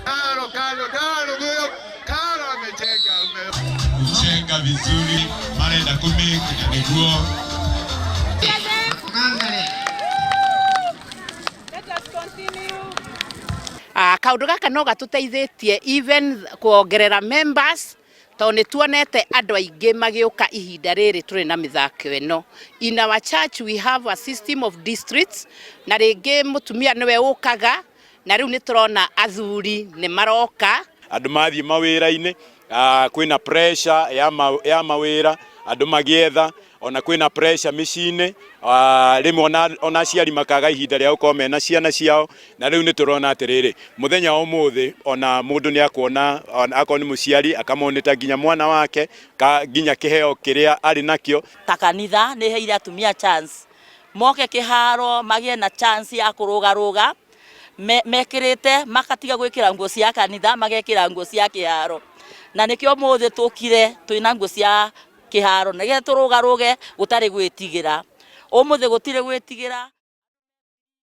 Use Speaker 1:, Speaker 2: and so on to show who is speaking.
Speaker 1: Karo, karo, karo, karo amechenga.
Speaker 2: Kuchenga vizuri marenda kumake na niguo.
Speaker 3: Let us continue.
Speaker 4: Kaundu gaka no gatuteithĩtie even kuongerera members, tondũ nĩ tuonete andũ aingĩ magĩũka ihinda rĩrĩ tũrĩ na mĩthako ĩno. In our church we have a system of districts, na rĩngĩ mũtumia nĩwe ũkaga, na rĩu nĩ tũrona athuri nĩ maroka.
Speaker 2: Andũ mathiĩ mawĩra-inĩ, kwĩna pressure ya mawĩra andũ magĩetha, ona kwĩna pressure mĩciĩ-inĩ, rĩmwe ona aciari makaga ihinda rĩa gũkorwo mena ciana ciao. Na rĩu nĩ tũrona atĩrĩrĩ, mũthenya wa ũmũthĩ ona mũndũ nĩ akuona, akorwo nĩ mũciari akamonĩta nginya mwana wake ka, nginya kĩheo kĩrĩa arĩ nakĩo.
Speaker 5: Ta kanitha nĩ heire atumia chance moke kĩharo, magĩe na chance ya kũrũgarũga mekĩrĩte, makatiga gwĩkĩra nguo cia kanitha, magekĩra nguo cia kĩharo. Na nĩkĩo ũmũthĩ tũkire twĩna nguo cia kĩharo, nĩgetha tũrũgarũge gũtarĩ gwĩtigĩra. Ũmũthĩ gũtirĩ gwĩtigĩra.